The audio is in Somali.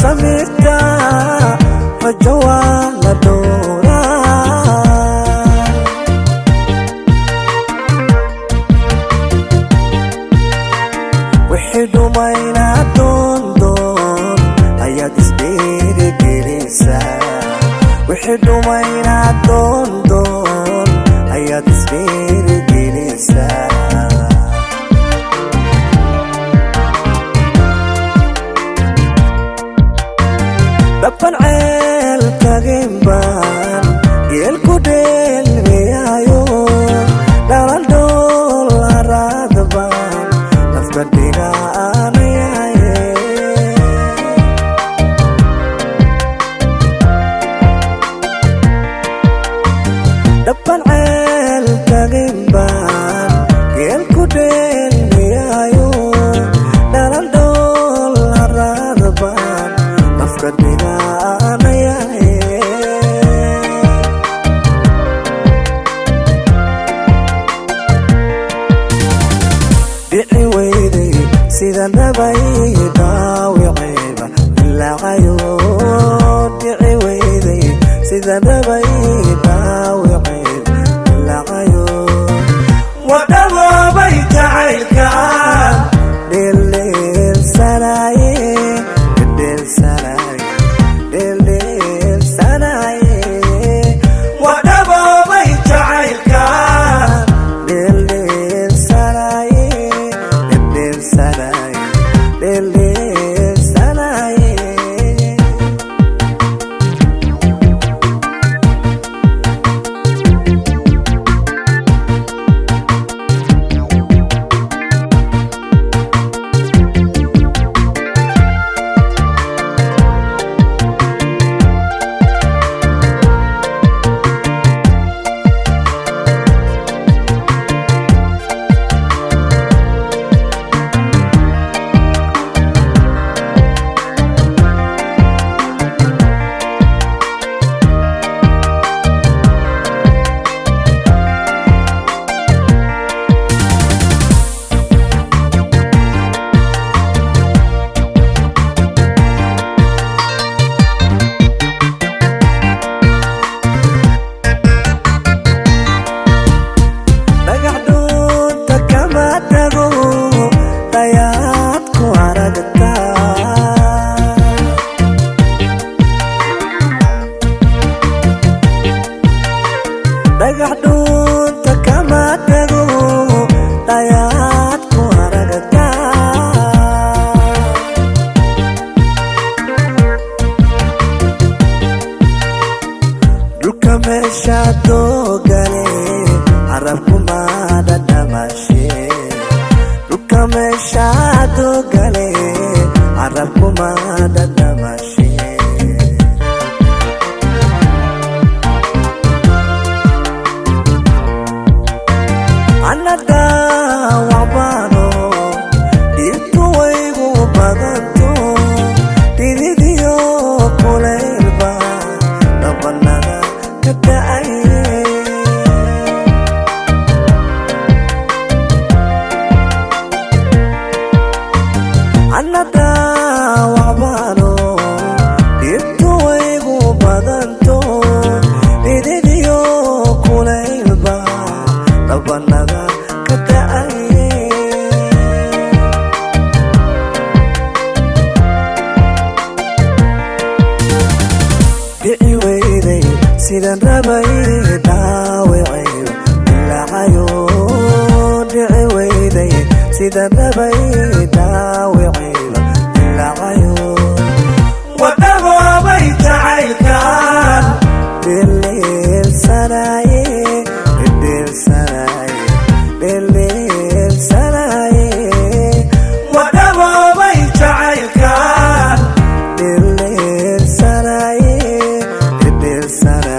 Samirtaa, rajo waa la dhowraa. Wixii dhumayna doondoon ayaad isdheerigelinaysaa. Wixii dhumayna doondoon ayaad isdheerigelinaysaa. Dhaban ceel tagin baan geelku dheelmiyaayo, dhalandhool haraad baan nafta dhigaanayaye. Dhaban ceel tagin baan geelku dheelmiyaayo, dhalandhool haraad baan nafka dhigaanayaye. Dhici weyday sidaan rabay, dhaawicayba dilaacayo. Dhici weyday sidaan rabay, dhaawicayba dilaacayo. Wadhaboobay jacaylkaan dheeldheelsanaaye, dheeldheelsanaaye, dheeldheelsanaaye. Wadhaboobay jacaylkaan dheeldheelsanaaye, dheeldheelsanaaye, dheeldheelsanaaye. Dhagax dhuunta kama tago, dayaad ku aragtaa. Dhagax dhuunta kama tago, dayaad ku aragtaa. Dhulka meesha doogale carabkuma dhadhamashe. Dhulka meesha doogale carabkuma dhadhamashe. Anada wacbaano dhibtu waygu badanto, dhididiyo kulaylba dhabanada ka da'ay. Anada wacbaano dhibtu waygu badanto, dhididiyo kulaylba dhabanada ka da'ay. Dhici weyday sidaan rabay, dhaawacayo dilaacayo. Dhici weyday sidaan rabay, dhaawacayo dilaacayo. Wadhaboobay jacaylkaan dheeldheelsanaaye, dheeldheelsanaaye, dheeldheelsanaaye. Wadhaboobay jacaylkaan dheeldheelsanaaye, dheeldheelsanaaye.